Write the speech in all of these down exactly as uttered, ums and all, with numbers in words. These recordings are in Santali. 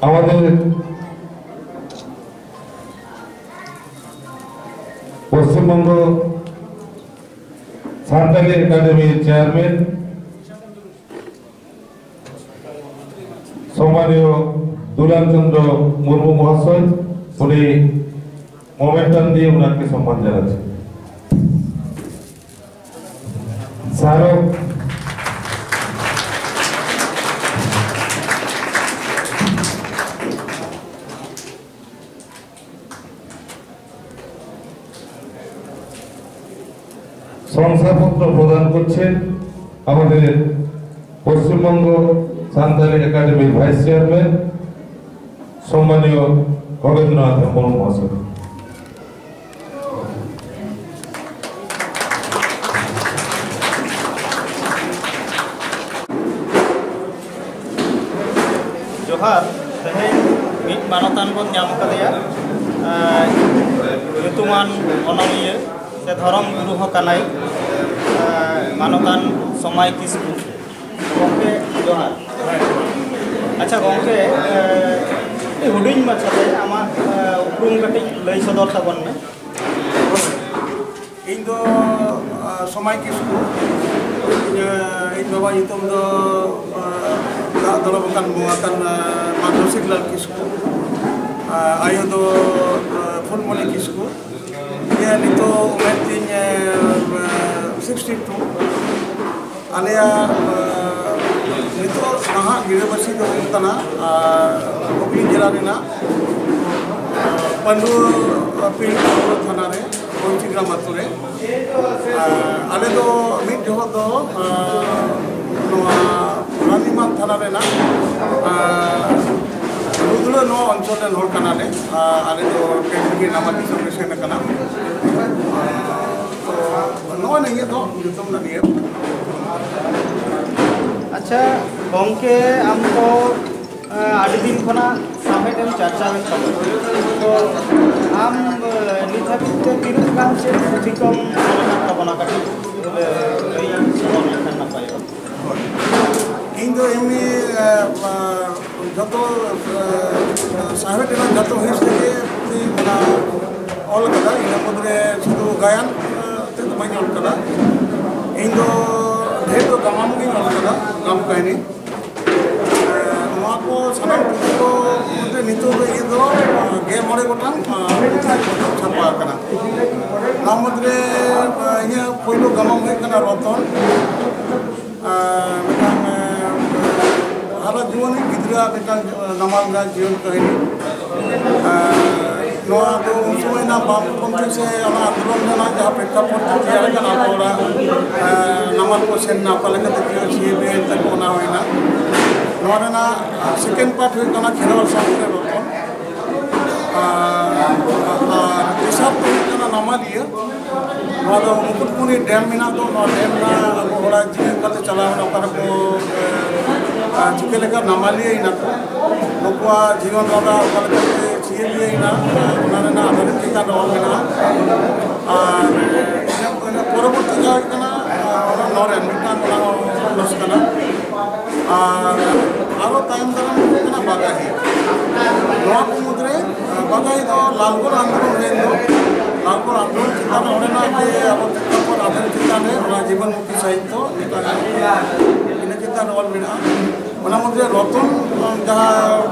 আমাদের পশ্চিমবঙ্গ সান্তালি একাডেমির চেয়ারম্যান সম্মানীয় দুলাল চন্দ্র মুর্মু মহাশয়, উনি মোমেন্টাম দিয়ে ওনাকে সম্মান জানাচ্ছি। স্মারক শংসাপত্র প্রদান করছেন আমাদের পশ্চিমবঙ্গ সান্তালি একাডেমির ভাইস চেয়ারম্যান সম্মানীয় খগেন্দ্রনাথ হেমব্রম মহাশয়। ᱡᱚᱦᱟᱨ᱾ ᱛᱮᱦᱮᱧ ᱢᱤᱫ ᱢᱟᱱᱚᱛᱟᱱ ᱵᱚᱱ ᱧᱟᱢ ᱠᱟᱫᱮᱭᱟ, ᱮᱸ, ᱧᱩᱛᱩᱢᱟᱱ ᱚᱱᱚᱞᱤᱭᱟᱹ ᱥᱮ ᱫᱷᱚᱨᱚᱢ ᱜᱩᱨᱩ ᱦᱚᱸ ᱠᱟᱱᱟᱭ, ᱮᱸ, ᱢᱟᱱᱚᱛᱟᱱ ᱥᱚᱢᱟᱭ ᱠᱤᱥᱠᱩ᱾ ᱜᱚᱢᱠᱮ, ᱡᱚᱦᱟᱨ᱾ ᱟᱪᱪᱷᱟ ᱜᱚᱢᱠᱮ, ᱮᱸ, ᱟᱹᱰᱤ ᱦᱩᱰᱤᱧ ᱢᱟᱪᱷᱟᱛᱮ ᱟᱢᱟᱜ, ᱮᱸ, ᱩᱯᱨᱩᱢ ᱠᱟᱹᱴᱤᱡ ᱞᱟᱹᱭ ᱥᱚᱫᱚᱨ ᱛᱟᱵᱚᱱ ᱢᱮ᱾ ᱤᱧ ᱫᱚ, ᱟ, ᱥᱚᱢᱟᱭ ᱠᱤᱥᱠᱩ᱾ ᱤᱧ, ᱟ, ᱤᱧ ᱵᱟᱵᱟ ᱧᱩᱛᱩᱢ ᱫᱚ, ᱟ, ᱫᱟᱜ ᱫᱚᱨᱚᱢ ᱟᱠᱟᱱ ᱵᱚᱸᱜᱟ ᱠᱟᱱ, ᱟ, ᱢᱟᱫᱷᱚ ᱥᱤᱵᱽᱞᱟᱞ ᱠᱤᱥᱠᱩ᱾ ᱟ, ᱟᱭᱳ ᱫᱚ, ᱟ, ᱯᱷᱩᱞᱢᱚᱱᱤ ᱠᱤᱥᱠᱩ᱾ ᱤᱧᱟᱹᱜ ᱱᱤᱛᱚᱜ ᱩᱢᱮᱨ ᱛᱤᱧ, ᱟ, ᱥᱤᱠᱥᱴᱤ ᱴᱩ᱾ ᱟᱞᱮᱭᱟᱜ, ᱟ, ᱱᱤᱛᱚᱜ ᱱᱟᱦᱟᱜ ᱜᱤᱨᱟᱹᱵᱟᱹᱥᱤ ᱫᱚ ᱦᱩᱭᱩᱜ ᱠᱟᱱᱟ, ᱟ, ᱦᱩᱜᱽᱞᱤ ᱡᱮᱞᱟ ᱨᱮᱱᱟᱜ, ᱟ, ᱯᱟᱹᱰᱩᱣᱟᱹ, ᱟ, ᱯᱤᱲ ᱯᱟᱹᱰᱩᱣᱟᱹ ᱛᱷᱟᱱᱟ ᱨᱮ, ᱵᱚᱝᱥᱤᱜᱨᱟᱢ ᱟᱛᱳ ᱨᱮ᱾ ᱟ, ᱟᱞᱮ ᱫᱚ ᱢᱤᱫ ᱡᱚᱦᱚᱜ ᱫᱚ, ᱟ, ᱱᱚᱣᱟ ᱨᱟᱱᱤᱵᱟᱸᱫᱷ ᱛᱷᱟᱱᱟ ᱨᱮᱱᱟᱜ, ᱟ, ᱨᱩᱫᱽᱲᱟᱹ ᱱᱚᱣᱟ ᱚᱧᱪᱚᱞ ᱨᱮᱱ ᱦᱚᱲ ᱠᱟᱱᱟᱞᱮ᱾ ᱟ, ᱟᱞᱮ ᱫᱚ ᱠᱟᱹᱡ ᱜᱮ ᱱᱟᱢᱟᱞ ᱫᱤᱥᱚᱢ ᱞᱮ ᱥᱮᱱ ᱟᱠᱟᱱᱟ᱾ ᱟ, ᱛᱚ ᱱᱚᱜᱼᱚᱭ ᱱᱤᱭᱟᱹ ᱫᱚ ᱧᱩᱛᱩᱢ ᱨᱮᱱᱟᱜ ᱱᱤᱭᱟᱹ᱾ ᱟᱪᱪᱷᱟ ᱜᱚᱢᱠᱮ, ᱟᱢ ᱛᱚ ᱮᱸ, ᱟᱹᱰᱤ ᱫᱤᱱ ᱠᱷᱚᱱᱟᱜ ᱥᱟᱶᱦᱮᱫ ᱮᱢ ᱪᱟᱨᱪᱟᱣᱮᱫ ᱛᱟᱵᱚᱱᱟ᱾ ᱛᱚ ᱟᱢ, ᱮᱸ, ᱱᱤᱛ ᱦᱟᱹᱵᱤᱡ ᱛᱮ ᱛᱤᱱᱟᱹᱜ ᱜᱟᱱ ᱪᱮᱫ ᱯᱩᱛᱷᱤ ᱠᱚᱢ ᱚᱞ ᱟᱠᱟᱫ ᱛᱟᱵᱚᱱᱟ? ᱠᱟᱹᱴᱤᱡ, ᱮᱸ, ᱞᱟᱹᱭ ᱥᱚᱫᱚᱨ ᱞᱮᱠᱷᱟᱱ ᱱᱟᱯᱟᱭᱚᱜᱼᱟ᱾ ᱤᱧ ᱫᱚ ᱮᱢᱱᱤ, ᱮᱸ, ᱮᱸ, ᱡᱚᱛᱚ ᱥᱟᱶᱦᱮᱫ ᱨᱮᱱᱟᱜ ᱡᱚᱛᱚ ᱦᱤᱸᱥ ᱛᱮᱜᱮ ᱯᱩᱛᱷᱤ ᱚᱱᱟ ᱚᱞ ᱠᱟᱫᱟ᱾ ᱤᱱᱟᱹ ᱢᱩᱫᱽᱨᱮ ᱥᱩᱫᱷᱩ ᱜᱟᱭᱟᱱ ᱛᱮᱫ ᱫᱚ ᱵᱟᱹᱧ ᱚᱞ ᱠᱟᱫᱟ᱾ ᱤᱧ ᱫᱚ ᱰᱷᱮᱨ ᱫᱚ ᱜᱟᱢᱟᱢ ᱜᱤᱧ ᱚᱞ ᱠᱟᱫᱟ, ᱜᱟᱢ ᱠᱟᱹᱦᱱᱤ᱾ ᱱᱚᱣᱟ ᱠᱚ ᱥᱟᱱᱟᱢ ᱯᱩᱛᱷᱤ ᱠᱚ ᱢᱚᱫᱽᱫᱷᱮ ᱱᱤᱛᱚᱜ ᱫᱚ ᱤᱧ ᱫᱚ ᱜᱮᱞ ᱢᱚᱬᱮ ᱜᱚᱴᱟᱝ ᱯᱩᱛᱷᱤ ᱪᱷᱟᱯᱟ ᱟᱠᱟᱱᱟ᱾ ᱱᱚᱣᱟ ᱢᱩᱫᱽᱨᱮ ᱤᱧᱟᱹᱜ ᱯᱳᱭᱞᱳ ᱜᱟᱢᱟᱢ ᱦᱩᱭᱩᱜ ᱠᱟᱱᱟ ᱨᱚᱛᱚᱱ᱾ ᱢᱤᱫᱴᱟᱝ ᱦᱟᱨᱟ ᱡᱩᱣᱟᱹᱱᱤᱡ ᱜᱤᱫᱽᱨᱟᱹᱣᱟᱜ ᱢᱤᱫᱴᱟᱝ ᱱᱟᱢᱟᱞ ᱨᱮᱱᱟᱜ ᱡᱤᱭᱚᱱ ᱠᱟᱹᱦᱱᱤ᱾ ᱱᱚᱣᱟ ᱫᱚ ᱩᱱ ᱥᱚᱢᱚᱭ ᱨᱮᱱᱟᱜ ᱵᱟᱢᱯᱚᱱᱛᱷᱤ ᱥᱮ ᱚᱱᱟ ᱟᱱᱫᱳᱞᱚᱱ ᱨᱮᱱᱟᱜ ᱡᱟᱦᱟᱸ ᱯᱨᱮᱠᱠᱷᱟᱯᱚᱴ ᱛᱮ ᱛᱮᱭᱟᱨ ᱟᱠᱟᱱ ᱟᱵᱚ ᱚᱱᱟ ᱱᱟᱢᱟᱞ ᱠᱚ ᱥᱮᱱ ᱮᱱᱟ, ᱚᱠᱟ ᱞᱮᱠᱟᱛᱮ ᱥᱤ ᱮ ᱵᱤ ᱮᱱ ᱛᱟᱠᱚ ᱚᱱᱟ ᱦᱩᱭᱱᱟ᱾ ᱱᱚᱣᱟ ᱨᱮᱱᱟᱜ ᱥᱮᱠᱮᱱᱰ ᱯᱟᱨᱴ ᱦᱩᱭᱩᱜ ᱠᱟᱱᱟ ᱠᱷᱮᱨᱣᱟᱞ ᱥᱟᱶᱛᱮ ᱨᱚᱛᱚᱱ᱾ ᱟᱨ ᱟᱨ ᱛᱮᱥᱟᱨ ᱫᱚ ᱦᱩᱭᱩᱜ ᱠᱟᱱᱟ ᱱᱟᱢᱟᱞᱤᱭᱟᱹ᱾ ᱱᱚᱣᱟ ᱫᱚ ᱢᱩᱠᱩᱴᱢᱩᱱᱤ ᱰᱮᱢ ᱢᱮᱱᱟᱜ ᱫᱚ, ᱱᱚᱣᱟ ᱰᱮᱢ ᱨᱮᱱᱟᱜ ᱟᱵᱚ ᱦᱚᱲᱟᱜ ᱡᱤᱣᱤ ᱚᱠᱟᱛᱮ ᱪᱟᱞᱟᱣ ᱮᱱᱟ, ᱚᱠᱟ ᱨᱮᱠᱚ ᱪᱤᱠᱟᱹ ᱞᱮᱠᱟ ᱱᱟᱢᱟᱞᱤᱭᱟᱹ ᱮᱱᱟ ᱠᱚ, ᱱᱩᱠᱩᱣᱟᱜ ᱡᱤᱭᱚᱱ ᱨᱟᱦᱟ ᱚᱠᱟ ᱞᱮᱠᱟᱛᱮ ᱪᱤᱭᱟᱹ ᱤᱭᱟᱹ ᱮᱱᱟ, ᱚᱱᱟ ᱨᱮᱱᱟᱜ ᱟᱫᱷᱟᱨᱤᱠ ᱪᱮᱛᱟᱱ ᱨᱮ ᱚᱞ ᱢᱮᱱᱟᱜᱼᱟ᱾ ᱟᱨ ᱤᱱᱟᱹ ᱯᱚᱨᱚᱵᱚᱨᱛᱤ ᱡᱟᱦᱟᱸ ᱦᱩᱭᱩᱜ ᱠᱟᱱᱟ ᱱᱚᱨᱮᱱ ᱢᱤᱫᱴᱟᱝ ᱚᱱᱟ ᱦᱚᱸ ᱠᱟᱱᱟ᱾ ᱟᱨ ᱟᱨᱚ ᱛᱟᱭᱚᱢ ᱫᱟᱨᱟᱢ ᱦᱩᱭᱩᱜ ᱠᱟᱱᱟ ᱵᱟᱜᱟᱦᱤ᱾ ᱱᱚᱣᱟ ᱠᱚ ᱢᱩᱫᱽᱨᱮ ᱵᱟᱜᱟᱦᱤ ᱫᱚ ᱞᱟᱞᱜᱚᱲ ᱟᱱᱫᱳᱞᱚᱱ ᱦᱩᱭᱮᱱ ᱫᱚ, ᱞᱟᱞᱜᱚᱲ ᱟᱱᱫᱳᱞᱚᱱ ᱪᱮᱛᱟᱱ ᱨᱮ ᱚᱸᱰᱮᱱᱟᱜ ᱡᱮ ᱟᱵᱚ ᱛᱤᱨᱞᱟᱹ ᱦᱚᱯᱚᱱ ᱟᱫᱷᱟᱨ ᱪᱮᱛᱟᱱ ᱨᱮ ᱚᱱᱟ ᱡᱤᱵᱚᱱ ᱢᱩᱠᱛᱤ ᱥᱟᱦᱤᱛᱛᱚ ᱢᱤᱫᱴᱟᱝ ᱤᱱᱟᱹ ᱪᱮᱛᱟᱱ ᱨᱮ ᱚᱞ ᱢᱮᱱᱟᱜᱼᱟ᱾ ᱚᱱᱟ ᱢᱩᱫᱽᱨᱮ ᱨᱚᱛᱚᱱ ᱡᱟᱦᱟᱸ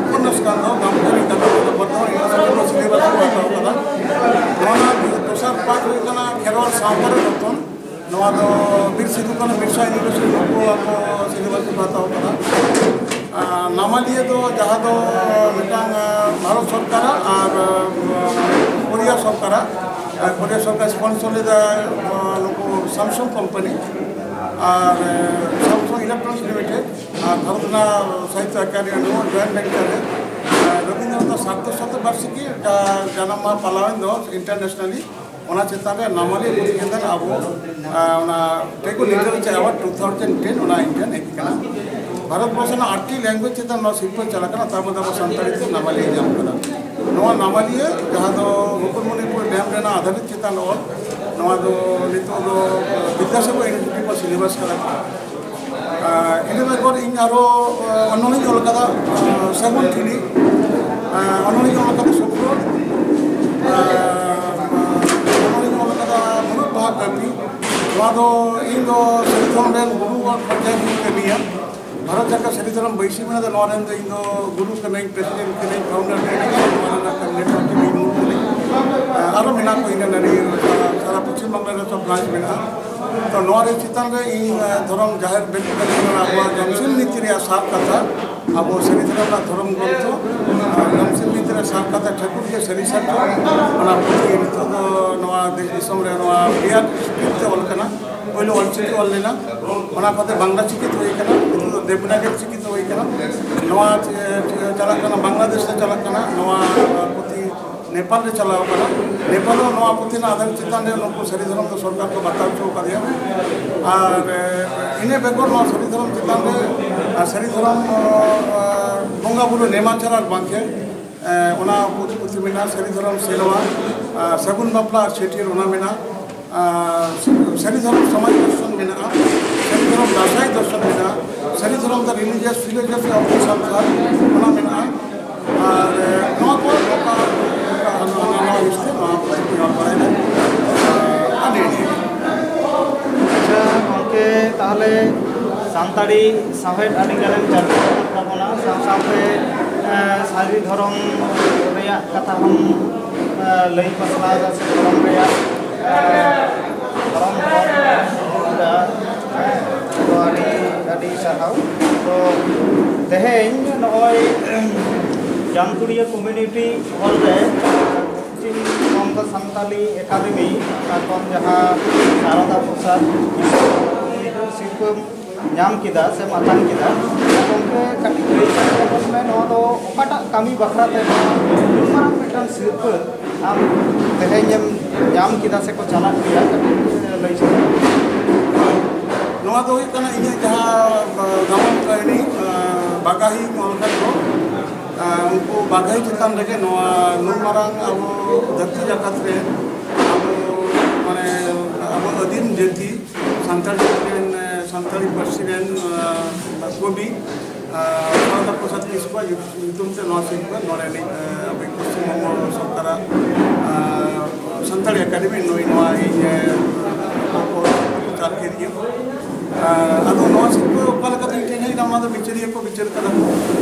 ᱩᱯᱚᱱᱱᱟᱥ ᱠᱟᱱ ᱫᱚ ᱜᱟᱢᱠᱟᱹᱨᱤ ᱠᱟᱛᱷᱟ ᱫᱚ ᱵᱚᱨᱛᱚᱢᱟᱱ ᱤᱭᱩᱱᱤᱵᱷᱟᱨᱥᱤᱴᱤ ᱨᱮ ᱥᱤᱞᱮᱵᱟᱥ ᱠᱚ ᱦᱟᱛᱟᱣ ᱠᱟᱫᱟ᱾ ᱱᱚᱣᱟ ᱨᱮᱱᱟᱜ ᱫᱚᱥᱟᱨ ᱯᱟᱨᱴ ᱦᱩᱭᱩᱜ ᱠᱟᱱᱟ ᱠᱷᱮᱨᱣᱟᱲ ᱥᱟᱶᱛᱟ ᱨᱮ ᱨᱚᱛᱚᱱ᱾ ᱱᱚᱣᱟ ᱫᱚ ᱵᱤᱨ ᱥᱤᱫᱷᱩ ᱠᱟᱹᱱᱦᱩ ᱵᱤᱨᱥᱟ ᱤᱭᱩᱱᱤᱵᱷᱟᱨᱥᱤᱴᱤ ᱱᱩᱠᱩ ᱟᱠᱚ ᱥᱤᱞᱮᱵᱟᱥ ᱠᱚ ᱦᱟᱛᱟᱣ ᱠᱟᱫᱟ᱾ ᱟᱨ ᱱᱟᱢᱟᱞᱤᱭᱟᱹ ᱫᱚ ᱡᱟᱦᱟᱸ ᱫᱚ ᱢᱤᱫᱴᱟᱝ ᱟᱸ, ᱵᱷᱟᱨᱚᱛ ᱥᱚᱨᱠᱟᱨᱟᱜ ᱟᱨ ᱟᱸ, ᱠᱳᱨᱤᱭᱟ ᱥᱚᱨᱠᱟᱨᱟᱜ, ᱟᱨ ᱠᱳᱨᱤᱭᱟ ᱥᱚᱨᱠᱟᱨ ᱥᱯᱚᱱᱥᱚᱨ ᱞᱮᱫᱟ ᱟᱸ, ᱱᱩᱠᱩ ᱥᱟᱢᱥᱩᱝ ᱠᱳᱢᱯᱟᱱᱤ ᱟᱨ ᱟᱸ, ᱥᱟᱢᱥᱩᱝ ᱤᱞᱮᱠᱴᱨᱚᱱᱤᱠᱥ ᱞᱤᱢᱤᱴᱮᱰ ᱟᱨ ᱵᱷᱟᱨᱚᱛ ᱨᱮᱱᱟᱜ ᱥᱟᱦᱤᱛᱛᱚ ᱮᱠᱟᱰᱮᱢᱤ ᱱᱚᱣᱟ ᱡᱚᱭᱮᱱᱴ ᱵᱷᱮᱱᱪᱟᱨ ᱨᱮ ᱟᱸ, ᱨᱚᱵᱤᱱᱫᱨᱚᱱᱟᱛᱷ ᱥᱟᱨᱫᱷᱚ ᱥᱚᱛᱚ ᱵᱟᱨᱥᱤᱠᱤ ᱡᱟ-, ᱡᱟᱱᱟᱢ ᱢᱟᱦᱟ ᱯᱟᱞᱟᱣᱮᱱ ᱫᱚ ᱤᱱᱴᱟᱨᱱᱮᱥᱱᱟᱞᱤ, ᱚᱱᱟ ᱪᱮᱛᱟᱱ ᱨᱮ ᱱᱟᱢᱟᱞᱤ ᱯᱩᱛᱷᱤ ᱪᱮᱛᱟᱱ ᱨᱮ ᱟᱵᱚ, ᱟᱸ, ᱚᱱᱟ ᱴᱮᱜᱳᱨ ᱞᱤᱴᱟᱨᱮᱪᱟᱨ ᱮᱣᱟᱨᱰ ᱴᱩ ᱛᱷᱟᱣᱡᱮᱱᱰ ᱴᱮᱱ ᱚᱱᱟ ᱤᱧ ᱴᱷᱮᱱ ᱦᱮᱡ ᱟᱠᱟᱱᱟ᱾ ᱵᱷᱟᱨᱚᱛ ᱵᱚᱨᱥᱚ ᱨᱮᱱᱟᱜ ᱟᱴᱴᱤ ᱞᱮᱝᱜᱩᱭᱮᱡᱽ ᱪᱮᱛᱟᱱ ᱱᱚᱣᱟ ᱥᱤᱨᱯᱟᱹ ᱪᱟᱞᱟᱜ ᱠᱟᱱᱟ, ᱛᱟᱨ ᱢᱚᱫᱽᱫᱷᱮ ᱟᱵᱚ ᱥᱟᱱᱛᱟᱲᱤ ᱛᱮ ᱱᱟᱢᱟᱞᱤᱭᱟᱹ ᱧᱟᱢ ᱠᱟᱱᱟ᱾ ᱱᱚᱣᱟ ᱱᱟᱢᱟᱞᱤᱭᱟᱹ ᱡᱟᱦᱟᱸ ᱫᱚ ᱢᱩᱠᱩᱴᱢᱚᱱᱤᱯᱩᱨ ᱰᱮᱢ ᱨᱮᱱᱟᱜ ᱟᱫᱷᱟᱨᱤᱛ ᱪᱮᱛᱟᱱ ᱚᱞ, ᱱᱚᱣᱟ ᱫᱚ ᱱᱤᱛᱚᱜ ᱫᱚ ᱵᱤᱫᱽᱫᱟᱥᱟᱜᱚᱨ ᱤᱭᱩᱱᱤᱵᱷᱟᱨᱥᱤᱴᱤ ᱠᱚ ᱥᱤᱞᱮᱵᱟᱥ ᱠᱟᱱᱟ᱾ ᱟᱨ ᱤᱱᱟᱹ ᱵᱮᱜᱚᱨ ᱤᱧ ᱟᱨᱚ, ᱟᱨ, ᱚᱱᱚᱞᱤᱧ ᱚᱞ ᱠᱟᱫᱟ, ᱟᱨ, ᱥᱟᱹᱜᱩᱱ ᱴᱷᱤᱞᱤ, ᱟᱨ, ᱚᱱᱚᱞᱤᱧ ᱚᱞ ᱠᱟᱫᱟ ᱥᱩᱠᱨᱚ, ᱟᱨ, ᱚᱱᱚᱞᱤᱧ ᱚᱞ ᱠᱟᱫᱟ ᱢᱩᱨᱩᱫ ᱵᱟᱦᱟ ᱠᱟᱹᱯᱤ᱾ ᱱᱚᱣᱟ ᱫᱚ ᱤᱧ ᱫᱚ ᱥᱟᱹᱨᱤ ᱫᱷᱚᱨᱚᱢ ᱨᱮᱱ ᱜᱩᱨᱩ ᱟᱨ ᱯᱟᱧᱡᱟᱵᱤᱧ ᱠᱟᱹᱢᱤᱭᱟ᱾ ᱵᱷᱟᱨᱚᱛ ᱡᱟᱠᱟᱛ ᱥᱟᱹᱨᱤ ᱫᱷᱚᱨᱚᱢ ᱵᱟᱹᱭᱥᱤ ᱢᱮᱱᱟ ᱫᱚ ᱱᱚᱣᱟ ᱨᱮᱱ ᱫᱚ ᱤᱧ ᱫᱚ ᱜᱩᱨᱩ ᱠᱟᱹᱱᱟᱹᱧ, ᱯᱨᱮᱥᱤᱰᱮᱱᱴ ᱠᱟᱹᱱᱟᱹᱧ, ᱯᱷᱟᱣᱩᱱᱰᱟᱨ ᱠᱟᱹᱱᱟᱹᱧ, ᱱᱚᱣᱟ ᱨᱮᱱᱟᱜ ᱠᱟᱹᱢᱤ ᱨᱮ ᱤᱧ ᱢᱩᱞ ᱠᱟᱹᱱᱟᱹᱧ᱾ ᱟᱨᱚ ᱢᱮᱱᱟᱜ ᱠᱚ ᱤᱧ ᱨᱮᱱ ᱟᱹᱰᱤ ᱥᱟᱨᱟ ᱯᱚᱪᱷᱤᱢ ᱵᱟᱝᱞᱟ ᱨᱮ ᱥᱚᱵ ᱵᱨᱟᱧᱪ ᱢᱮᱱᱟᱜᱼᱟ᱾ ᱛᱚ ᱱᱚᱣᱟ ᱨᱮ ᱪᱮᱛᱟᱱ ᱨᱮ ᱤᱧ, ᱟᱨ, ᱫᱷᱚᱨᱚᱢ ᱡᱟᱦᱮᱨ ᱵᱮᱨᱮᱫ ᱠᱟᱛᱮ ᱟᱵᱚᱣᱟᱜ ᱡᱚᱢᱥᱤᱢ ᱱᱤᱛᱤ ᱨᱮᱭᱟᱜ ᱥᱟᱨ ᱠᱟᱛᱷᱟ, ᱟᱵᱚ ᱥᱟᱹᱨᱤ ᱫᱷᱚᱨᱚᱢ ᱨᱮᱱᱟᱜ ᱫᱷᱚᱨᱚᱢ ᱜᱨᱚᱱᱛᱷᱚ, ᱟᱨ ᱡᱚᱢᱥᱤᱢ ᱱᱤᱛᱤ ᱨᱮᱭᱟᱜ ᱥᱟᱨ ᱠᱟᱛᱷᱟ ᱴᱷᱟᱹᱠᱩᱨ ᱜᱮ ᱥᱟᱹᱨᱤ ᱥᱟᱨᱡᱚᱢ, ᱚᱱᱟ ᱯᱩᱛᱷᱤ ᱱᱤᱛᱚᱜ ᱫᱚ ᱱᱚᱣᱟ ᱫᱮᱥ ᱫᱤᱥᱚᱢ ᱨᱮ ᱱᱚᱣᱟ ᱵᱤᱦᱟᱨ ᱥᱠᱨᱤᱯᱴ ᱛᱮ ᱚᱞ ᱠᱟᱱᱟ᱾ ᱯᱳᱭᱞᱳ ᱚᱞ ᱪᱤᱠᱤ ᱚᱞ ᱞᱮᱱᱟ, ᱚᱱᱟ ᱠᱟᱛᱮ ᱵᱟᱝᱞᱟ ᱪᱤᱠᱤ ᱛᱮ ᱦᱩᱭ ᱠᱟᱱᱟ, ᱱᱤᱛᱚᱜ ᱫᱚ ᱫᱮᱵᱽᱱᱟᱜᱚᱨᱤ ᱪᱤᱠᱤ ᱛᱮ ᱦᱩᱭ ᱠᱟᱱᱟ᱾ ᱱᱚᱣᱟ ᱪᱮ-, ᱪᱮ-, ᱪᱟᱞᱟᱜ ᱠᱟᱱᱟ, ᱵᱟᱝᱞᱟᱫᱮᱥ ᱨᱮ ᱪᱟᱞᱟᱜ ᱠᱟᱱᱟ᱾ ᱱᱚᱣᱟ ᱯᱩᱛᱷᱤ ᱱᱮᱯᱟᱞ ᱨᱮ ᱪᱟᱞᱟᱣ ᱠᱟᱱᱟ᱾ ᱱᱮᱯᱟᱞ ᱦᱚᱸ ᱱᱚᱣᱟ ᱯᱩᱛᱷᱤ ᱨᱮᱱᱟᱜ ᱟᱫᱷᱟᱨ ᱪᱮᱛᱟᱱ ᱨᱮ ᱱᱩᱠᱩ ᱥᱟᱹᱨᱤ ᱫᱷᱚᱨᱚᱢ ᱫᱚ ᱥᱚᱨᱠᱟᱨ ᱠᱚ ᱵᱟᱛᱟᱣ ᱦᱚᱪᱚ ᱟᱠᱟᱫᱮᱭᱟ᱾ ᱟᱨ, ᱮ, ᱤᱱᱟᱹ ᱵᱮᱜᱚᱨ ᱱᱚᱣᱟ ᱥᱟᱹᱨᱤ ᱫᱷᱚᱨᱚᱢ ᱪᱮᱛᱟᱱ ᱨᱮ, ᱟᱨ ᱥᱟᱹᱨᱤ ᱫᱷᱚᱨᱚᱢ, ᱚ, ᱚ, ᱵᱚᱸᱜᱟ ᱵᱩᱨᱩ ᱱᱮᱢᱟᱪᱟᱨ ᱟᱨ ᱵᱟᱝᱠᱷᱮᱲ, ᱮ, ᱚᱱᱟ ᱯᱩᱛᱷᱤ, ᱯᱩᱛᱷᱤ ᱢᱮᱱᱟᱜᱼᱟ᱾ ᱥᱟᱹᱨᱤ ᱫᱷᱚᱨᱚᱢ ᱥᱮᱨᱣᱟ, ᱟᱨ ᱥᱟᱹᱜᱩᱱ ᱵᱟᱯᱞᱟ ᱟᱨ ᱪᱷᱟᱹᱴᱭᱟᱹᱨ ᱚᱱᱟ ᱢᱮᱱᱟᱜᱼᱟ᱾ ᱟᱨ ᱥᱟᱹᱨᱤ ᱫᱷᱚᱨᱚᱢ ᱥᱚᱢᱟᱡᱽ ᱫᱚᱨᱥᱚᱱ ᱢᱮᱱᱟᱜᱼᱟ, ᱥᱟᱹᱨᱤ ᱫᱷᱚᱨᱚᱢ ᱫᱟᱸᱥᱟᱭ ᱫᱚᱨᱥᱚᱱ ᱢᱮᱱᱟᱜᱼᱟ, ᱥᱟᱹᱨᱤ ᱫᱷᱚᱨᱚᱢ ᱫᱚ religious philosophy of the Santal ᱚᱱᱟ ᱢᱮᱱᱟᱜᱼᱟ᱾ ᱟᱨ ᱱᱚᱣᱟ ᱠᱚ ᱱᱚᱝᱠᱟ ᱱᱚᱝᱠᱟ ᱦᱟᱱᱟ ᱱᱟᱣᱟ ᱞᱤᱥᱴ ᱛᱮ ᱱᱚᱣᱟ ᱠᱚ ᱧᱟᱢ ᱵᱟᱲᱟᱭᱮᱫᱟ᱾ ᱟᱨ ᱱᱤᱭᱟᱹ ᱜᱮ᱾ ᱟᱪᱪᱷᱟ ᱜᱚᱢᱠᱮ, ᱛᱟᱦᱚᱞᱮ ᱥᱟᱱᱛᱟᱲᱤ ᱥᱟᱶᱦᱮᱫ ᱟᱹᱰᱤ ᱜᱟᱱᱮᱢ ᱪᱟᱨᱪᱟ ᱟᱠᱟᱫ ᱛᱟᱵᱚᱱᱟ, ᱥᱟᱶ ᱥᱟᱶᱛᱮ, ᱮᱸ, ᱥᱟᱹᱨᱤ ᱫᱷᱚᱨᱚᱢ ᱨᱮᱭᱟᱜ ᱠᱟᱛᱷᱟ ᱦᱚᱸᱢ, ᱮᱸ, ᱞᱟᱹᱭ ᱯᱟᱥᱱᱟᱣ ᱮᱫᱟ, ᱥᱮ ᱫᱷᱚᱨᱚᱢ ᱨᱮᱭᱟᱜ, ᱮᱸ, ᱫᱷᱚᱨᱚᱢ ᱦᱚᱸᱢ ᱩᱫᱩᱜ ᱮᱫᱟ᱾ ᱛᱚ ᱟᱹᱰᱤ, ᱟᱹᱰᱤ ᱥᱟᱨᱦᱟᱣ᱾ ᱛᱚ ᱛᱮᱦᱮᱧ ᱱᱚᱜᱼᱚᱭ ᱡᱟᱢᱛᱩᱲᱤᱭᱟᱹ ᱠᱚᱢᱤᱭᱩᱱᱤᱴᱤ ᱦᱚᱞ ᱨᱮ ᱯᱚᱥᱪᱤᱢ ᱵᱚᱝᱜᱚ ᱥᱟᱱᱛᱟᱞᱤ ᱮᱠᱟᱰᱮᱢᱤ ᱯᱟᱦᱴᱟ ᱠᱷᱚᱱ ᱡᱟᱦᱟᱸ ᱥᱟᱨᱚᱫᱟ ᱯᱨᱚᱥᱟᱫᱽ ᱥᱤᱨᱯᱟᱹᱢ ᱧᱟᱢ ᱠᱮᱫᱟ ᱥᱮᱢ ᱟᱛᱟᱝ ᱠᱮᱫᱟ, ᱜᱚᱢᱠᱮ ᱠᱟᱹᱴᱤᱡ ᱞᱟᱹᱭ ᱥᱟᱰᱮ ᱟᱵᱚᱱ ᱢᱮ, ᱱᱚᱣᱟ ᱫᱚ ᱚᱠᱟᱴᱟᱜ ᱠᱟᱹᱢᱤ ᱵᱟᱠᱷᱨᱟ ᱛᱮ ᱱᱚᱣᱟ ᱢᱟᱨᱟᱝ ᱢᱤᱫᱴᱟᱝ ᱥᱤᱨᱯᱟᱹ ᱟᱢ ᱛᱮᱦᱮᱧᱮᱢ ᱧᱟᱢ ᱠᱮᱫᱟ ᱥᱮᱠᱚ ᱪᱟᱞᱟᱜ ᱜᱮᱭᱟ, ᱠᱟᱹᱴᱤᱡ ᱞᱟᱹᱭ ᱥᱟᱰᱮ ᱟᱵᱚᱱ ᱢᱮ᱾ ᱱᱚᱣᱟ ᱫᱚ ᱦᱩᱭᱩᱜ ᱠᱟᱱᱟ ᱤᱧᱟᱹᱜ ᱡᱟᱦᱟᱸ, ᱟ, ᱜᱟᱢᱟᱢ ᱠᱟᱹᱦᱱᱤ, ᱟ, ᱵᱟᱜᱟᱦᱤᱧ ᱚᱞ ᱠᱟᱫ ᱠᱚ, ᱟ, ᱩᱱᱠᱩ ᱵᱟᱜᱟᱦᱤ ᱪᱮᱛᱟᱱ ᱨᱮᱜᱮ ᱱᱚᱣᱟ ᱱᱩᱱ ᱢᱟᱨᱟᱝ ᱟᱵᱚ ᱫᱷᱟᱹᱨᱛᱤ ᱡᱟᱠᱟᱛ ᱨᱮ ᱟᱵᱚ, ᱢᱟᱱᱮ, ᱟᱵᱚ ᱟᱹᱫᱤᱢ ᱡᱟᱹᱛᱤ ᱥᱟᱱᱛᱟᱲ ᱡᱟᱹᱛᱤ ᱨᱮᱱ, ᱮ, ᱥᱟᱱᱛᱟᱲᱤ ᱯᱟᱹᱨᱥᱤ ᱨᱮᱱ ᱠᱚᱵᱤ ᱥᱟᱨᱚᱫᱟ ᱯᱨᱚᱥᱟᱫᱽ ᱠᱤᱥᱠᱩᱣᱟᱜ ᱧᱩᱛᱩᱢ ᱛᱮ ᱱᱚᱣᱟ ᱥᱤᱨᱯᱟᱹ ᱱᱚᱰᱮᱱᱤᱡ ᱟᱵᱚ ᱯᱚᱥᱪᱤᱢ ᱵᱚᱝᱜᱚ ᱥᱚᱨᱠᱟᱨᱟᱜ ᱥᱟᱱᱛᱟᱲᱤ ᱮᱠᱟᱰᱮᱢᱤ ᱱᱩᱭ ᱱᱚᱣᱟ ᱤᱧ ᱯᱨᱚᱪᱟᱨ ᱠᱮᱫᱤᱧᱟ᱾ ᱟᱫᱚ ᱱᱚᱣᱟ ᱥᱤᱨᱯᱟᱹ ᱚᱠᱟ ᱞᱮᱠᱟᱛᱮ ᱤᱧ ᱴᱷᱮᱱ ᱦᱮᱡ ᱮᱱᱟ, ᱚᱱᱟ ᱫᱚ ᱵᱤᱪᱟᱹᱨᱤᱭᱟᱹ ᱠᱚ ᱵᱤᱪᱟᱹᱨ ᱠᱟᱫᱟ ᱠᱚ᱾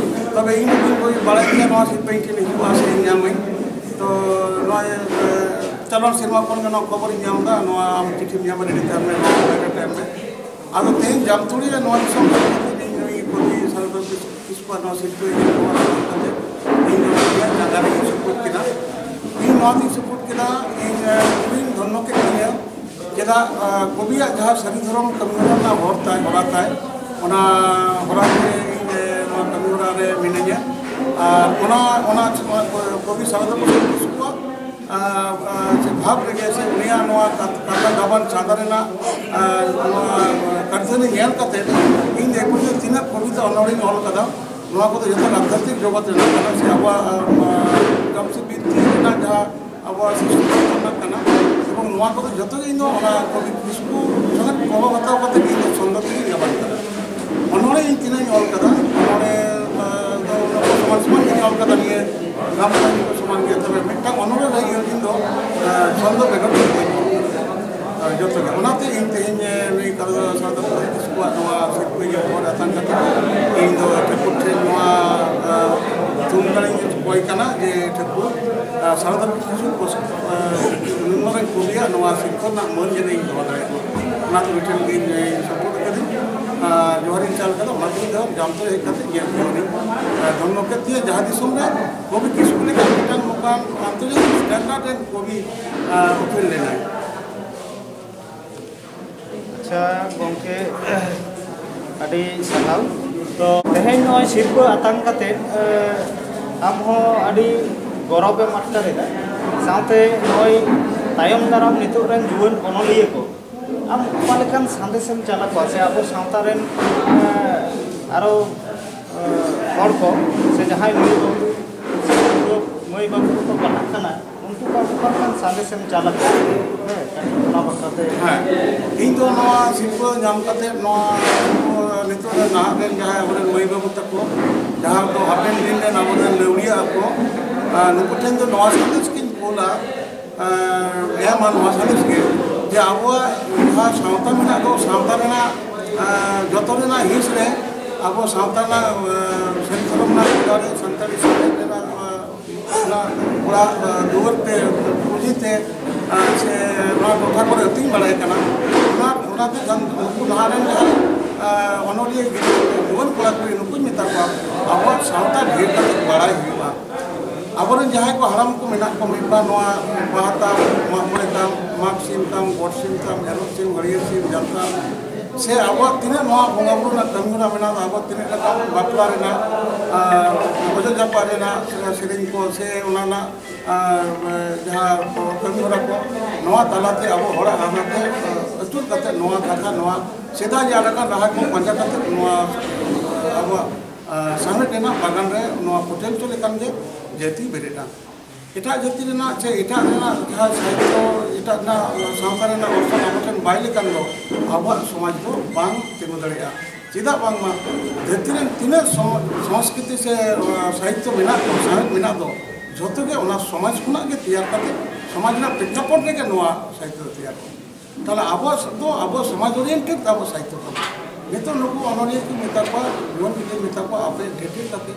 ᱛᱚᱵᱮ ᱤᱧ ᱫᱚ ᱵᱟᱹᱧ ᱵᱟᱲᱟᱭ ᱠᱮᱭᱟ ᱱᱚᱣᱟ ᱥᱤᱨᱯᱟᱹ ᱤᱧ ᱴᱷᱮᱱ ᱦᱤᱡᱩᱜᱼᱟ ᱥᱮ ᱤᱧ ᱧᱟᱢᱟᱹᱧ᱾ ᱛᱚ ᱱᱚᱣᱟ ᱪᱟᱞᱟᱣ ᱥᱮᱨᱢᱟ ᱠᱷᱚᱱ ᱜᱮ ᱱᱚᱣᱟ ᱠᱷᱚᱵᱚᱨᱤᱧ ᱧᱟᱢ ᱮᱫᱟ, ᱱᱚᱣᱟ ᱟᱢ ᱪᱤᱴᱷᱤᱢ ᱧᱟᱢ ᱮᱫᱟ, ᱱᱤᱛ ᱟᱢ ᱱᱚᱣᱟ ᱴᱟᱭᱤᱢ ᱨᱮ᱾ ᱟᱫᱚ ᱛᱮᱦᱮᱧ ᱡᱟᱢᱛᱩᱲᱤ ᱨᱮ ᱱᱚᱣᱟ ᱫᱤᱥᱚᱢ ᱨᱮ ᱤᱧ ᱱᱩᱭ ᱠᱚᱵᱤ ᱥᱟᱨᱚᱫᱟ ᱠᱤᱥᱠᱩᱣᱟᱜ ᱱᱚᱣᱟ ᱥᱤᱨᱯᱟᱹ ᱤᱧ ᱠᱚ ᱠᱟᱛᱮ ᱤᱧ ᱫᱚ ᱱᱚᱣᱟ ᱡᱟᱭᱜᱟ ᱨᱮᱧ ᱥᱟᱯᱳᱨᱴ ᱠᱮᱫᱟ᱾ ᱤᱧ ᱱᱚᱣᱟ ᱛᱤᱧ ᱥᱟᱯᱳᱨᱴ ᱠᱮᱫᱟ, ᱤᱧ ᱤᱧ ᱫᱷᱚᱱᱱᱚ ᱠᱮᱫ ᱠᱚᱣᱟ᱾ ᱪᱮᱫᱟᱜ ᱠᱚᱵᱤᱭᱟᱜ ᱡᱟᱦᱟᱸ ᱥᱟᱹᱨᱤ ᱫᱷᱚᱨᱚᱢ ᱠᱟᱹᱢᱤ ᱦᱚᱨᱟ ᱨᱮᱱᱟᱜ ᱦᱚᱨ ᱛᱟᱭ, ᱦᱚᱨᱟ ᱛᱟᱭ, ᱚᱱᱟ ᱦᱚᱨᱟ ᱛᱮ ᱤᱧ ᱱᱚᱣᱟ ᱠᱟᱹᱢᱤ ᱦᱚᱨᱟ ᱨᱮ ᱢᱤᱱᱟᱹᱧᱟ᱾ ᱟᱨ ᱚᱱᱟ ᱚᱱᱟ ᱠᱚᱵᱤ ᱥᱟᱨᱚᱫᱟ ᱯᱨᱚᱥᱟᱫᱽ ᱠᱤᱥᱠᱩᱣᱟᱜ ᱵᱷᱟᱵᱽ ᱨᱮᱜᱮ ᱥᱮ ᱩᱱᱤᱭᱟᱜ ᱱᱚᱣᱟ ᱠᱟᱛᱷᱟ ᱜᱟᱵᱟᱱ ᱪᱷᱟᱸᱫᱟ ᱨᱮᱱᱟᱜ ᱱᱚᱣᱟ ᱠᱟᱹᱨᱫᱷᱟᱹᱱᱤ ᱧᱮᱞ ᱠᱟᱛᱮ ᱤᱧ ᱮ ᱯᱚᱨᱡᱚᱱᱛᱚ ᱛᱤᱱᱟᱹᱜ ᱠᱚᱵᱤᱛᱟ ᱚᱱᱚᱬᱦᱮᱧ ᱚᱞ ᱠᱟᱫᱟ, ᱱᱚᱣᱟ ᱠᱚᱫᱚ ᱡᱚᱛᱚ ᱟᱫᱷᱭᱟᱛᱢᱤᱠ ᱡᱚᱜᱚᱛ ᱨᱮᱱᱟᱜ ᱠᱟᱱᱟ ᱥᱮ ᱟᱵᱚᱣᱟᱜ ᱠᱟᱢᱥᱤ ᱵᱤᱱᱛᱤ ᱨᱮᱱᱟᱜ ᱡᱟᱦᱟᱸ ᱟᱵᱚᱣᱟᱜ ᱥᱨᱤᱥᱴᱤ ᱨᱮᱱᱟᱜ ᱠᱟᱱᱟ᱾ ᱮᱵᱚᱝ ᱱᱚᱣᱟ ᱠᱚᱫᱚ ᱡᱚᱛᱚ ᱜᱮ ᱤᱧ ᱫᱚ ᱚᱱᱟ ᱠᱚᱵᱤ ᱠᱤᱥᱠᱩ ᱴᱷᱮᱱ ᱯᱨᱚᱵᱷᱟᱵ ᱦᱟᱛᱟᱣ ᱠᱟᱛᱮ ᱤᱧ ᱫᱚ ᱪᱷᱚᱱᱫᱚ ᱛᱮᱜᱮᱧ ᱜᱟᱵᱟᱱ ᱠᱟᱫᱟ᱾ ᱚᱱᱚᱬᱦᱮ ᱤᱧ ᱛᱤᱱᱟᱹᱜ ᱤᱧ ᱚᱞ ᱠᱟᱫᱟ, ᱚᱱᱚᱬᱦᱮ ᱫᱚ ᱩᱱᱟᱹᱜ ᱥᱚᱢᱟᱱ ᱥᱚᱢᱟᱱ ᱜᱤᱧ ᱚᱞ ᱠᱟᱫᱟ ᱱᱤᱭᱟᱹ ᱜᱟᱢ ᱠᱚ ᱥᱚᱢᱟᱱ ᱜᱮᱭᱟ᱾ ᱛᱚᱵᱮ ᱢᱤᱫᱴᱟᱝ ᱚᱱᱚᱬᱦᱮ ᱞᱟᱹᱜᱤᱫ ᱤᱧ ᱫᱚ ᱪᱷᱚᱱᱫᱚ ᱵᱮᱜᱚᱨ ᱫᱚ ᱵᱟᱹᱧ ᱚᱞ ᱠᱟᱫᱟ᱾ ᱡᱚᱛᱚ ᱜᱮ ᱚᱱᱟᱛᱮ ᱤᱧ ᱛᱮᱦᱮᱧ ᱱᱩᱭ ᱠᱟᱨᱚ ᱥᱟᱶᱛᱟ ᱠᱤᱥᱠᱩᱣᱟᱜ ᱱᱚᱣᱟ ᱥᱤᱨᱯᱟᱹ ᱤᱭᱟᱹ ᱠᱷᱚᱵᱚᱨ ᱟᱛᱟᱝ ᱠᱟᱛᱮ ᱤᱧ ᱫᱚ ᱴᱷᱟᱹᱠᱩᱨ ᱴᱷᱮᱱ ᱱᱚᱣᱟ ᱛᱩᱢᱫᱟᱹᱲ ᱤᱧ ᱠᱚᱭ ᱠᱟᱱᱟ ᱡᱮ ᱴᱷᱟᱹᱠᱩᱨ ᱥᱟᱨᱚᱫᱟ ᱠᱤᱥᱠᱩ ᱱᱩᱱ ᱢᱟᱨᱟᱝ ᱠᱚᱵᱤᱭᱟᱜ ᱱᱚᱣᱟ ᱥᱤᱨᱯᱟᱹ ᱨᱮᱱᱟᱜ ᱢᱟᱹᱱ ᱡᱮᱱᱚ ᱤᱧ ᱫᱚᱦᱚ ᱫᱟᱲᱮᱭᱟᱜ ᱢᱟ, ᱚᱱᱟ ᱫᱚ ᱢᱤᱫᱴᱮᱱ ᱤᱧ ᱥᱟᱯᱳᱨᱴ ᱠᱟᱹᱫᱟᱹᱧ᱾ ᱟᱨ ᱡᱚᱦᱟᱨᱤᱧ ᱪᱟᱞ ᱠᱟᱫᱟ, ᱚᱱᱟ ᱛᱮᱜᱮ ᱫᱚ ᱡᱟᱢᱛᱚ ᱦᱮᱡ ᱠᱟᱛᱮ ᱧᱮᱞ ᱠᱮᱫᱟᱹᱧ᱾ ᱫᱷᱚᱱᱱᱚ ᱠᱮᱫ ᱛᱮ ᱡᱟᱦᱟᱸ ᱫᱤᱥᱚᱢ ᱨᱮ ᱠᱚᱵᱤ ᱠᱤᱥᱠᱩ ᱞᱮᱠᱟ ᱢᱤᱫᱴᱟᱝ ᱱᱚᱝᱠᱟᱱ ᱟᱱᱛᱚᱨᱡᱟᱛᱤᱠ ᱥᱴᱮᱱᱰᱟᱨᱰ ᱨᱮᱱ ᱠᱚᱵᱤ ᱩᱯᱮᱞ ᱞᱮᱱᱟᱭ᱾ ᱟᱪᱪᱷᱟ ᱜᱚᱢᱠᱮ, ᱟᱹᱰᱤ ᱥᱟᱨᱦᱟᱣ᱾ ᱛᱚ ᱛᱮᱦᱮᱧ ᱱᱚᱜᱼᱚᱭ ᱥᱤᱨᱯᱟᱹ ᱟᱛᱟᱝ ᱠᱟᱛᱮ ᱟᱢ ᱦᱚᱸ ᱟᱹᱰᱤ ᱜᱚᱨᱚᱵᱮᱢ ᱟᱴᱠᱟᱨ ᱮᱫᱟ, ᱥᱟᱶᱛᱮ ᱱᱚᱜᱼᱚᱭ ᱛᱟᱭᱚᱢ ᱫᱟᱨᱟᱢ ᱱᱤᱛᱚᱜ ᱨᱮᱱ ᱡᱩᱣᱟᱹᱱ ᱚᱱᱚᱞᱤᱭᱟᱹ ᱠᱚ ᱟᱢ ᱚᱠᱟ ᱞᱮᱠᱟᱱ ᱥᱟᱸᱫᱮᱥᱮᱢ ᱪᱟᱞ ᱟᱠᱚᱣᱟ, ᱥᱮ ᱟᱵᱚ ᱥᱟᱶᱛᱟ ᱨᱮᱱ ᱟᱨᱚ ᱦᱚᱲ ᱠᱚ ᱥᱮ ᱡᱟᱦᱟᱸᱭ ᱢᱟᱹᱭ ᱵᱟᱹᱵᱩ ᱥᱮ ᱯᱟᱹᱴᱷᱩᱣᱟᱹ ᱢᱟᱹᱭ ᱵᱟᱹᱵᱩ ᱠᱚᱠᱚ ᱯᱟᱲᱦᱟᱜ ᱠᱟᱱᱟ, ᱩᱱᱠᱩ ᱠᱚ ᱚᱠᱟ ᱞᱮᱠᱟᱱ ᱥᱟᱸᱫᱮᱥᱮᱢ ᱪᱟᱞ ᱟᱠᱚᱣᱟ? ᱦᱮᱸ, ᱚᱱᱟ ᱵᱟᱠᱷᱨᱟᱛᱮ᱾ ᱦᱮᱸ, ᱤᱧ ᱛᱚ, ᱱᱚᱣᱟ ᱥᱤᱨᱯᱟᱹ ᱧᱟᱢ ᱠᱟᱛᱮ ᱱᱚᱣᱟ ᱱᱤᱛᱚᱜ ᱨᱮ ᱱᱟᱦᱟᱜ ᱨᱮᱱ ᱡᱟᱦᱟᱸᱭ ᱟᱵᱚᱨᱮᱱ ᱢᱟᱹᱭ ᱵᱟᱹᱵᱩ ᱛᱟᱠᱚ, ᱡᱟᱦᱟᱸ ᱫᱚ ᱦᱟᱯᱮᱱ ᱫᱤᱱ ᱨᱮᱱ ᱟᱵᱚᱨᱮᱱ ᱞᱟᱹᱣᱲᱤᱭᱟᱹ ᱟᱠᱚ, ᱟᱨ ᱱᱩᱠᱩ ᱴᱷᱮᱱ ᱫᱚ ᱱᱚᱣᱟ ᱥᱟᱸᱫᱮᱥ ᱜᱤᱧ ᱠᱳᱞᱟ, ᱟᱨ ᱮᱢᱟ ᱱᱚᱣᱟ ᱥᱟᱸᱫᱮᱥ ᱜᱮ, ᱡᱮ ᱟᱵᱚᱣᱟᱜ ᱡᱟᱦᱟᱸ ᱥᱟᱶᱛᱟ ᱢᱮᱱᱟᱜ ᱫᱚ, ᱥᱟᱶᱛᱟ ᱨᱮᱱᱟᱜ, ᱟᱨ ᱡᱚᱛᱚ ᱨᱮᱱᱟᱜ ᱦᱤᱸᱥ ᱨᱮ ᱟᱵᱚ ᱥᱟᱶᱛᱟ ᱨᱮᱱᱟᱜ, ᱟᱨ ᱥᱮᱱ ᱫᱷᱚᱨᱚᱢ ᱨᱮᱱᱟᱜ ᱜᱚᱰᱟ ᱨᱮ ᱥᱟᱱᱛᱟᱲᱤ ᱥᱮᱢᱞᱮᱫ ᱨᱮᱱᱟᱜ, ᱟᱨ ᱚᱱᱟ ᱚᱲᱟᱜ, ᱟᱨ ᱫᱩᱣᱟᱹᱨ ᱛᱮ, ᱯᱩᱸᱡᱤ ᱛᱮ, ᱟᱨ ᱥᱮ ᱱᱚᱣᱟ ᱴᱚᱴᱷᱟ ᱠᱚᱨᱮ ᱟᱹᱛᱤᱧ ᱵᱟᱲᱟᱭ ᱠᱟᱱᱟ, ᱚᱱᱟ, ᱚᱱᱟᱛᱮ ᱠᱷᱟᱱ ᱩᱱᱠᱩ ᱞᱟᱦᱟ ᱨᱮᱱ ᱡᱟᱦᱟᱸᱭ, ᱟᱨ ᱚᱱᱚᱞᱤᱭᱟᱹ ᱜᱤᱫᱽᱨᱟᱹ, ᱡᱩᱣᱟᱹᱱ ᱠᱚᱲᱟ ᱠᱩᱲᱤ, ᱱᱩᱠᱩᱧ ᱢᱮᱛᱟ ᱠᱚᱣᱟ, ᱟᱵᱚᱣᱟᱜ ᱥᱟᱶᱛᱟ ᱰᱷᱮᱨ ᱠᱟᱛᱮ ᱵᱟᱲᱟᱭ ᱦᱩᱭᱩᱜᱼᱟ᱾ ᱟᱵᱚᱨᱮᱱ ᱡᱟᱦᱟᱸᱭ ᱠᱚ ᱦᱟᱲᱟᱢ ᱠᱚ ᱢᱮᱱᱟᱜ ᱠᱚ, ᱢᱤᱫ ᱵᱟᱨ ᱱᱚᱣᱟ ᱵᱟᱦᱟ ᱛᱟᱢ, ᱢᱟᱜ ᱢᱚᱬᱮ ᱛᱟᱢ, ᱢᱟᱜᱽ ᱥᱤᱢ ᱛᱟᱢ, ᱜᱚᱴ ᱥᱤᱢ ᱛᱟᱢ, ᱮᱨᱚᱜ ᱥᱤᱢ, ᱦᱟᱹᱲᱭᱟᱹᱨ ᱥᱤᱢ, ᱡᱟᱱᱛᱷᱟᱲ, ᱥᱮ ᱟᱵᱚᱣᱟᱜ ᱛᱤᱱᱟᱹᱜ ᱱᱚᱣᱟ ᱵᱚᱸᱜᱟ ᱵᱩᱨᱩ ᱨᱮᱱᱟᱜ ᱠᱟᱹᱢᱤ ᱦᱚᱨᱟ ᱢᱮᱱᱟᱜᱼᱟ, ᱟᱵᱚᱣᱟᱜ ᱛᱤᱱᱟᱹᱜ ᱞᱮᱠᱟᱱ ᱵᱟᱯᱞᱟ ᱨᱮᱱᱟᱜ, ᱟᱨ ᱚᱡᱚᱜ ᱡᱟᱯᱟᱜ ᱨᱮᱱᱟᱜ ᱥᱮᱨᱮᱧ ᱠᱚ, ᱥᱮ ᱚᱱᱟ ᱨᱮᱱᱟᱜ, ᱟᱨ ᱡᱟᱦᱟᱸ ᱠᱟᱹᱢᱤ ᱦᱚᱨᱟ ᱠᱚ, ᱱᱚᱣᱟ ᱛᱟᱞᱟᱛᱮ ᱟᱵᱚ ᱦᱚᱲᱟᱜ ᱦᱟᱱᱟᱛᱮ ᱟᱹᱪᱩᱨ ᱠᱟᱛᱮ ᱱᱚᱣᱟ ᱠᱟᱛᱷᱟ, ᱱᱚᱣᱟ ᱥᱮᱫᱟᱭ ᱡᱟᱦᱟᱸ ᱞᱮᱠᱟᱱ ᱨᱟᱦᱟ ᱠᱚ ᱯᱟᱸᱡᱟ ᱠᱟᱛᱮ ᱱᱚᱣᱟ ᱟᱵᱚᱣᱟᱜ, ᱟᱨ ᱥᱟᱶᱦᱮᱫ ᱨᱮᱱᱟᱜ ᱵᱟᱜᱟᱱ ᱨᱮ ᱱᱚᱣᱟ ᱯᱷᱩᱴᱮᱞ ᱦᱚᱪᱚ ᱞᱮᱠᱷᱟᱱ ᱜᱮ ᱡᱟᱹᱛᱤ ᱵᱮᱨᱮᱫᱼᱟ᱾ ᱮᱴᱟᱜ ᱡᱟᱹᱛᱤ ᱨᱮᱱᱟᱜ ᱥᱮ ᱮᱴᱟᱜ ᱨᱮᱱᱟᱜ ᱡᱟᱦᱟᱸ ᱥᱟᱦᱤᱛᱛᱚ, ᱮᱴᱟᱜ ᱨᱮᱱᱟᱜ ᱥᱟᱶᱛᱟ ᱨᱮᱱᱟᱜ ᱚᱨᱥᱚᱝ ᱟᱵᱚ ᱴᱷᱮᱱ ᱵᱟᱭ ᱞᱮᱠᱷᱟᱱ ᱫᱚ ᱟᱵᱚᱣᱟᱜ ᱥᱚᱢᱟᱡᱽ ᱫᱚ ᱵᱟᱝ ᱛᱤᱸᱜᱩ ᱫᱟᱲᱮᱭᱟᱜᱼᱟ᱾ ᱪᱮᱫᱟᱜ ᱵᱟᱝᱢᱟ ᱫᱷᱟᱹᱨᱛᱤ ᱨᱮᱱ ᱛᱤᱱᱟᱹᱜ ᱥᱚᱢ-, ᱥᱚᱝᱥᱠᱨᱤᱛᱤ ᱥᱮ, ᱟᱸ, ᱥᱟᱦᱤᱛᱛᱚ ᱢᱮᱱᱟᱜ ᱠᱚ, ᱥᱟᱶᱦᱮᱫ ᱢᱮᱱᱟᱜ ᱫᱚ, ᱡᱷᱚᱛᱚ ᱜᱮ ᱚᱱᱟ ᱥᱚᱢᱟᱡᱽ ᱠᱷᱚᱱᱟᱜ ᱜᱮ ᱛᱮᱭᱟᱨ ᱠᱟᱛᱮ, ᱥᱚᱢᱟᱡᱽ ᱨᱮᱱᱟᱜ ᱯᱨᱮᱠᱠᱷᱟᱯᱚᱴ ᱨᱮᱜᱮ ᱱᱚᱣᱟ ᱥᱟᱦᱤᱛᱛᱚ ᱫᱚ ᱛᱮᱭᱟᱨ ᱠᱚᱜᱼᱟ᱾ ᱛᱟᱦᱚᱞᱮ ᱟᱵᱚᱣᱟᱜ ᱫᱚ, ᱟᱵᱚ ᱥᱚᱢᱟᱡᱽ oriented ᱟᱵᱚ ᱥᱟᱦᱤᱛᱛᱚ ᱛᱟᱵᱚ᱾ ᱱᱤᱛᱚᱜ ᱱᱩᱠᱩ ᱚᱱᱚᱞᱤᱭᱟᱹ ᱠᱚ ᱢᱮᱛᱟ ᱠᱚᱣᱟ, ᱡᱩᱣᱟᱹᱱ ᱠᱚ ᱢᱮᱛᱟ ᱠᱚᱣᱟ, ᱟᱯᱮ ᱰᱷᱮᱨ ᱰᱷᱮᱨ ᱠᱟᱛᱮ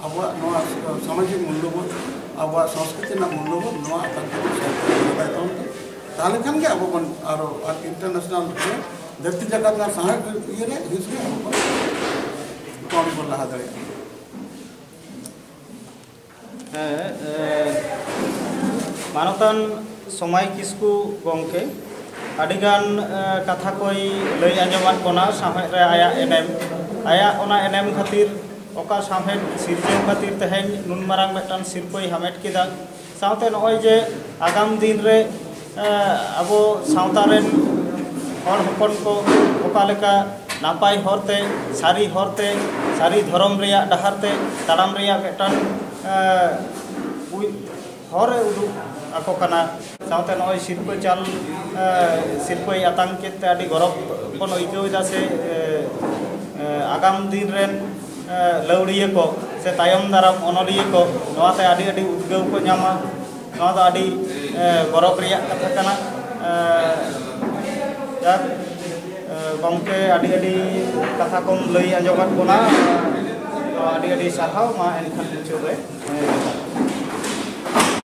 ᱟᱵᱚᱣᱟᱜ ᱱᱚᱣᱟ ᱥᱟᱢᱟᱡᱤᱠ ᱢᱩᱞᱞᱚᱵᱳᱫᱷ, ᱟᱵᱚᱣᱟᱜ ᱥᱚᱝᱥᱠᱨᱤᱛᱤ ᱨᱮᱱᱟᱜ ᱢᱩᱞᱞᱚᱵᱳᱫᱷ, ᱱᱚᱣᱟ ᱟᱠᱟᱝᱠᱷᱟ ᱠᱚ ᱥᱟᱦᱤᱛᱛᱚ ᱨᱮ ᱞᱟᱜᱟᱣ ᱛᱟᱵᱚᱱ ᱯᱮ᱾ ᱛᱟᱦᱚᱞᱮ ᱠᱷᱟᱱ ᱜᱮ ᱟᱵᱚ ᱵᱚᱱ ᱟᱨᱚ ᱟᱨ international ᱨᱮ, ᱫᱷᱟᱹᱨᱛᱤ ᱡᱟᱠᱟᱛ ᱨᱮᱱᱟᱜ ᱥᱟᱶᱦᱮᱫ ᱤᱭᱟᱹ ᱨᱮ, ᱦᱤᱸᱥ ᱨᱮ ᱟᱵᱚ ᱵᱚᱱ ᱠᱟᱹᱢᱤ ᱵᱚᱱ ᱞᱟᱦᱟ ᱫᱟᱲᱮᱭᱟᱜᱼᱟ᱾ ᱦᱮᱸ, ᱮ, ᱢᱟᱱᱚᱛᱟᱱ ᱥᱚᱢᱟᱭ ᱠᱤᱥᱠᱩ ᱜᱚᱢᱠᱮ ᱟᱹᱰᱤᱜᱟᱱ, ᱮ, ᱠᱟᱛᱷᱟ ᱠᱚᱭ ᱞᱟᱹᱭ ᱟᱸᱡᱚᱢᱟᱫ ᱵᱚᱱᱟ ᱥᱟᱶᱦᱮᱫ ᱨᱮ ᱟᱭᱟᱜ ᱮᱱᱮᱢ, ᱟᱭᱟᱜ ᱚᱱᱟ ᱮᱱᱮᱢ ᱠᱷᱟᱹᱛᱤᱨ, ᱚᱠᱟ ᱥᱟᱶᱦᱮᱫ ᱥᱤᱨᱡᱟᱹᱣ ᱠᱷᱟᱹᱛᱤᱨ ᱛᱮᱦᱮᱧ ᱱᱩᱱ ᱢᱟᱨᱟᱝ ᱢᱤᱫᱴᱟᱝ ᱥᱤᱨᱯᱟᱹᱭ ᱦᱟᱢᱮᱴ ᱠᱮᱫᱟ᱾ ᱥᱟᱶᱛᱮ ᱱᱚᱜᱼᱚᱭ ᱡᱮ ᱟᱜᱟᱢ ᱫᱤᱱ ᱨᱮ, ᱮ, ᱟᱵᱚ ᱥᱟᱶᱛᱟ ᱨᱮᱱ ᱦᱚᱲ ᱦᱚᱯᱚᱱ ᱠᱚ ᱚᱠᱟ ᱞᱮᱠᱟ ᱱᱟᱯᱟᱭ ᱦᱚᱨᱛᱮ, ᱥᱟᱹᱨᱤ ᱦᱚᱨᱛᱮ, ᱥᱟᱹᱨᱤ ᱫᱷᱚᱨᱚᱢ ᱨᱮᱭᱟᱜ ᱰᱟᱦᱟᱨ ᱛᱮ ᱛᱟᱲᱟᱢ ᱨᱮᱭᱟᱜ ᱢᱤᱫᱴᱟᱝ, ᱮ, ᱩᱭ-, ᱦᱚᱨ ᱮ ᱩᱫᱩᱜ ᱟᱠᱚ ᱠᱟᱱᱟ᱾ ᱥᱟᱶᱛᱮ ᱱᱚᱜᱼᱚᱭ ᱥᱤᱨᱯᱟᱹ ᱪᱟᱞ, ᱮ, ᱥᱤᱨᱯᱟᱹᱭ ᱟᱛᱟᱝ ᱠᱮᱫ ᱛᱮ ᱟᱹᱰᱤ ᱜᱚᱨᱚᱵᱽ ᱵᱚᱱ ᱟᱹᱭᱠᱟᱹᱣ ᱮᱫᱟ ᱥᱮ, ᱮ, ᱮ, ᱟᱜᱟᱢ ᱫᱤᱱ ᱨᱮᱱ, ᱮ, ᱞᱟᱹᱣᱲᱤᱭᱟᱹ ᱠᱚ ᱥᱮ ᱛᱟᱭᱚᱢ ᱫᱟᱨᱟᱢ ᱚᱱᱚᱞᱤᱭᱟᱹ ᱠᱚ ᱱᱚᱣᱟ ᱛᱮ ᱟᱹᱰᱤ ᱟᱹᱰᱤ ᱩᱫᱽᱜᱟᱹᱣ ᱠᱚ ᱧᱟᱢᱟ᱾ ᱱᱚᱣᱟ ᱫᱚ ᱟᱹᱰᱤ, ᱮ, ᱜᱚᱨᱚᱵᱽ ᱨᱮᱭᱟᱜ ᱠᱟᱛᱷᱟ ᱠᱟᱱᱟ᱾ ᱮ, ᱡᱟᱠ, ᱮ, ᱜᱚᱢᱠᱮ, ᱟᱹᱰᱤ ᱟᱹᱰᱤ ᱠᱟᱛᱷᱟ ᱠᱚᱢ ᱞᱟᱹᱭ ᱟᱸᱡᱚᱢᱟᱫ ᱵᱚᱱᱟ᱾ ᱛᱚ, ᱟᱹᱰᱤ ᱟᱹᱰᱤ ᱥᱟᱨᱦᱟᱣ᱾ ᱢᱟ ᱮᱱᱠᱷᱟᱱ ᱢᱩᱪᱟᱹᱫ ᱨᱮ, ᱮ,